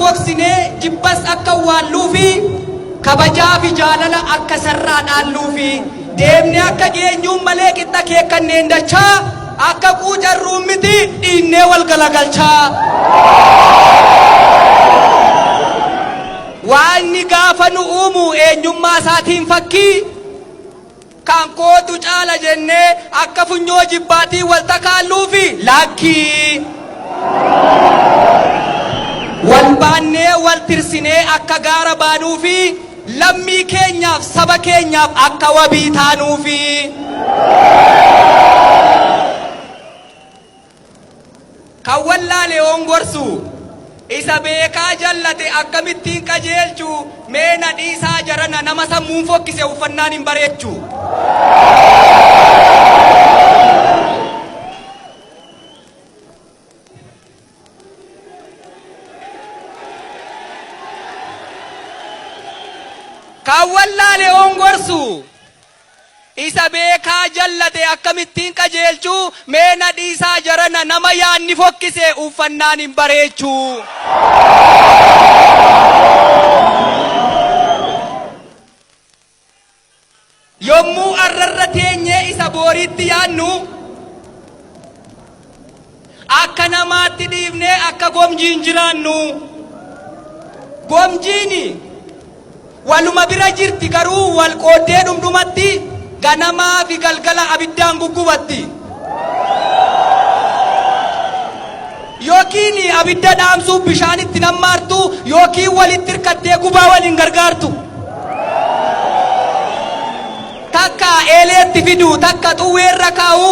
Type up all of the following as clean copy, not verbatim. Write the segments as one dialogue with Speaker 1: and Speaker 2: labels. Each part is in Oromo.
Speaker 1: gogsinee jibbas akka awwaalluufi kabajaa fi jaalala akka sarraa dhaalluufi deemnee akka geenyuun malee qixxa keekkanneen dachaa akka quucarruun miti dhiinnee wal galagalchaa. Waaqni gaafa nu uumu eenyummaa isaatiin fakkii kan kootu caala jennee akka funyoo jibbaatiin wal takaalluufi lakkii. Wal baannee wal tirsinee akka gaara baanuufi lammii keenyaaf saba keenyaaf akka wabii taanuufi. Kan wallaale yoon gorsu isa beekaa jallate akkamittiin qajeelchu mee na dhiisaa jarana nama sammuun fokkise uffannaan hin bareechu. Kan wallaale yoon gorsu isa beekaa jallate akkamittiin qajeelchu mee na dhiisaa jarana nama yaadni fokkise uffannaan hin bareechu. Yommuu arrarra teenyee isa booriitti yaadnu akka namaatti dhiifnee akka gomjiin jiraannu. Gomjiin waluma bira jirti garuu wal qooddee dhumdhumatti ganamaa fi galgala abiddaan guggubatti. Yookiin abidda dhaamsuuf bishaan itti nammaartu yookiin walitti hirkattee gubaa waliin gargaartu. Takka eeleetti fidu, takka xuwwee irra kaa'u,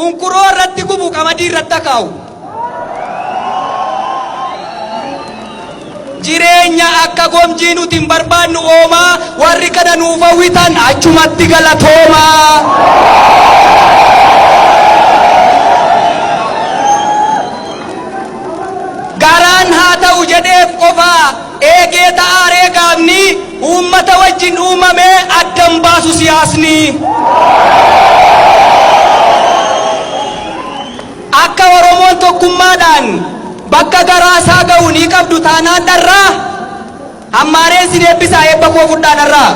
Speaker 1: unkuroo irratti gubu, qamadii irratti akaa'u. Jireenya akka gomjii nuti hin barbaannu oomaa warri kana nuuf hawwitan achumatti galatoomaa. Garaan haa ta'u jedheef qofaa eegee ta'aaree gaafni uummata wajjin uumame addan baasu siyaasni. Akka Oromoon tokkummaadhaan bakka garaa isaa ga'u ni qabdu taanaan dharraa hammaareen sin eebbisaa eebba koo fudhaa narraa.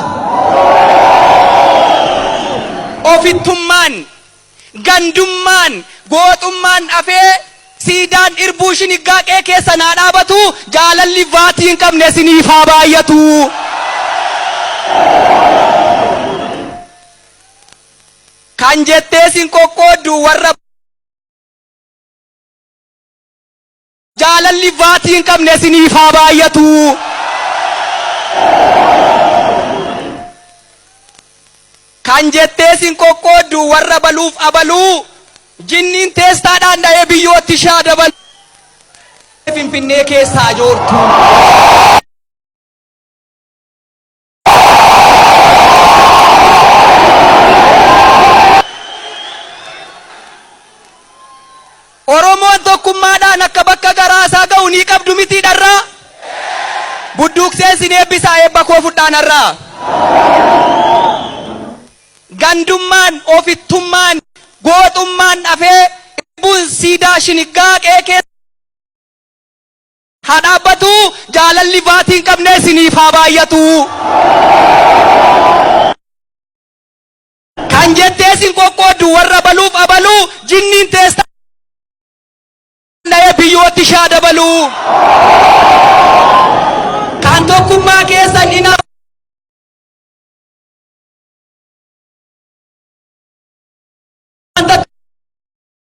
Speaker 1: Ofittummaan, gandummaan, gooxummaan dhafee siidaan irbuu shiniggaa qe'ee keessa naa dhaabatu jaalalli vaatii hin qabne isiniif haa baay'atu. Kan jettee sin qoqqooddu warra jaalalli vaatii hin qabne isiniif haa baay'atu. Kan jettee sin qoqqooddu warra baluuf abaluu jinniin teestaadhaan dha'ee biyyootti shaa dabalu. Finfinnee keessaa joortu. Oromoon tokkummaadhaan akka bakka garaa isaa ga'u ni qabdu mitii dharraa? Budduuqseen sin eebbisaa eebba koo fudhaan har'aa. Gandummaan, ofittummaan, gooxummaan dhafee irbuun siidaa shiniggaa qe'ee keessa haa dhaabbatu jaalalli vaatii hin qabne isiniif haa baay'atu. Kan jettee isin qoqqooddu warra baluuf abaluu jinniin teessa dha'ee biyyootti shaa dabaluu. Kan tokkummaa keessan hin